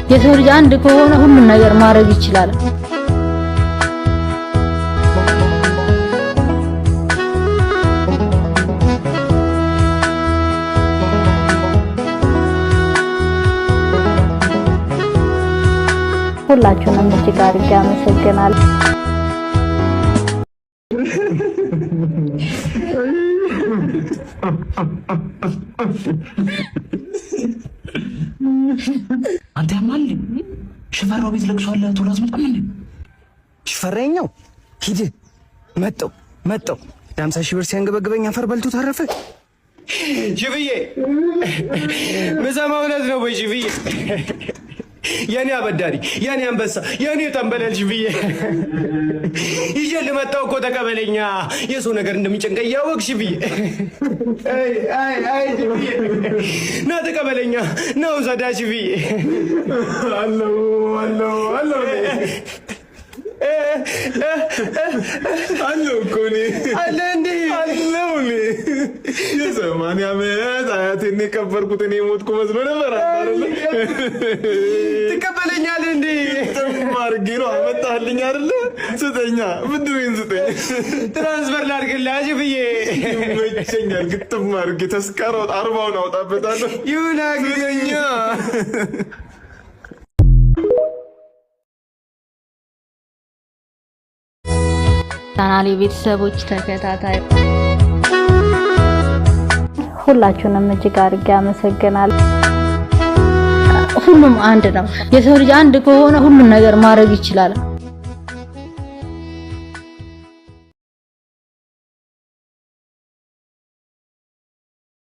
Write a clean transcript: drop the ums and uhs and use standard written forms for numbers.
የሰው ልጅ አንድ ከሆነ ሁሉን ነገር ማድረግ ይችላል። ሁላችሁንም እጅግ አድርጌ አመሰግናለሁ። አንተ ያማል። ሽፈራው ቤት ለቅሶ አለ፣ ቶሎ አትመጣም እንዴ? ሽፈራኛው ሂድ። መጣው መጣው ለ50,000 ብር ሲያንገበግበኝ አፈር በልቶ ታረፈ። ሽፍዬ፣ ምሰማ እውነት ነው ወይ ሽፍዬ? የኔ አበዳሪ፣ የኔ አንበሳ፣ የኔ ጠንበለል ሽፍዬ፣ ይዤ ልመጣው እኮ ተቀበለኛ። የሰው ነገር እንደሚጨንቀኝ እያወቅህ ሽፍዬ። አይ አይ አይ ሽፍዬ፣ ና ተቀበለኛ፣ ና ውሰዳ ሽፍዬ። አለው አለው አለው አለው እኮ እኔ። አለ እንዴ? አለው እኔ። የ80 ዓመት አያቴን የቀበርኩት እኔ ሞትኩ መስሎ ነበር። አይደለ? ትቀበለኛለህ እንዴ? ጥም አድርጌ ነው አመጣህልኝ አይደለ? ስጠኛ፣ ብድሬን ስጠኝ። Transfer ላድርግልህ ሽፍዬ። ይመቸኛል። ግጥም አድርጌ ተስካር 40ውን አውጣበታለሁ። ይሁና ጊዜ። ስጠኛ። ቻናሌ ቤተሰቦች ተከታታይ ሁላችሁንም እጅግ አድርጌ አመሰግናለሁ። ሁሉም አንድ ነው። የሰው ልጅ አንድ ከሆነ ሁሉን ነገር ማድረግ ይችላል።